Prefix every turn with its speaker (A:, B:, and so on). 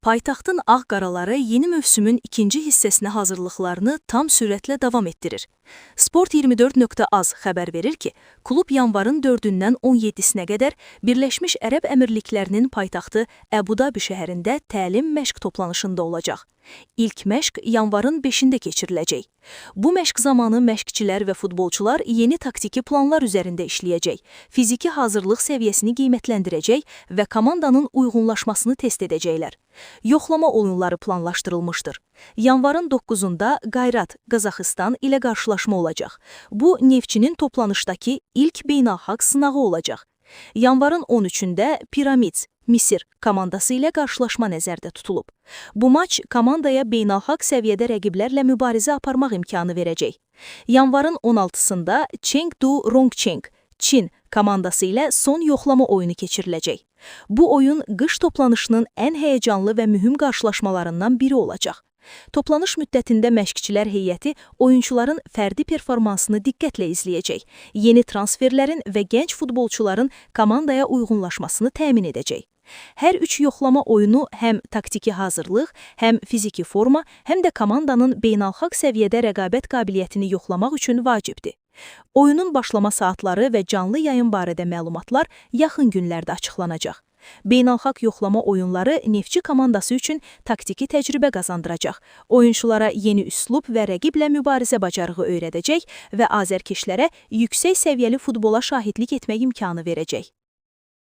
A: Paytaxtın ağ qaraları yeni mövsümün ikinci hissəsinə hazırlıqlarını tam sürətlə davam etdirir. Sport 24.az xəbər verir ki, klub yanvarın 4-dən 17-sinə qədər Birləşmiş Ərəb Əmirliklərinin paytaxtı Əbu-Dabi şəhərində təlim məşq toplanışında olacaq. İlk məşq yanvarın 5-də keçiriləcək. Bu məşq zamanı məşqçilər və futbolçular yeni taktiki planlar üzərində işləyəcək, fiziki hazırlıq səviyyəsini qiymətləndirəcək və komandanın uyğunlaşmasını test edəcəklər. Yoxlama oyunları planlaşdırılmışdır. Yanvarın 9-unda Qayrat, Qazaxıstan ilə qarşılaşma olacaq. Bu, Neftçinin toplanışdakı ilk beynəlxalq sınağı olacaq. Yanvarın 13-də Pyramids, Misir komandası ilə qarşılaşma nəzərdə tutulub. Bu maç komandaya beynəlxalq səviyyədə rəqiblərlə mübarizə aparmaq imkanı verəcək. Yanvarın 16-sında Chengdu Rongcheng, Çin komandası ilə son yoxlama oyunu keçiriləcək. Bu oyun qış toplanışının ən həyəcanlı və mühüm qarşılaşmalarından biri olacaq. Toplanış müddətində məşqçilər heyəti oyunçuların fərdi performansını diqqətlə izləyəcək, yeni transferlərin və gənc futbolçuların komandaya uyğunlaşmasını təmin edəcək. Hər üç yoxlama oyunu həm taktiki hazırlıq, həm fiziki forma, həm də komandanın beynəlxalq səviyyədə rəqabət qabiliyyətini yoxlamaq üçün vacibdir. Oyunun başlama saatları və canlı yayım barədə məlumatlar yaxın günlərdə açıqlanacaq. Beynəlxalq yoxlama oyunları Neftçi komandası üçün taktiki təcrübə qazandıracaq. Oyunçulara yeni üslub və rəqiblə mübarizə bacarığı öyrədəcək və azərkeşlərə yüksək səviyyəli futbola şahidlik etmək imkanı verəcək.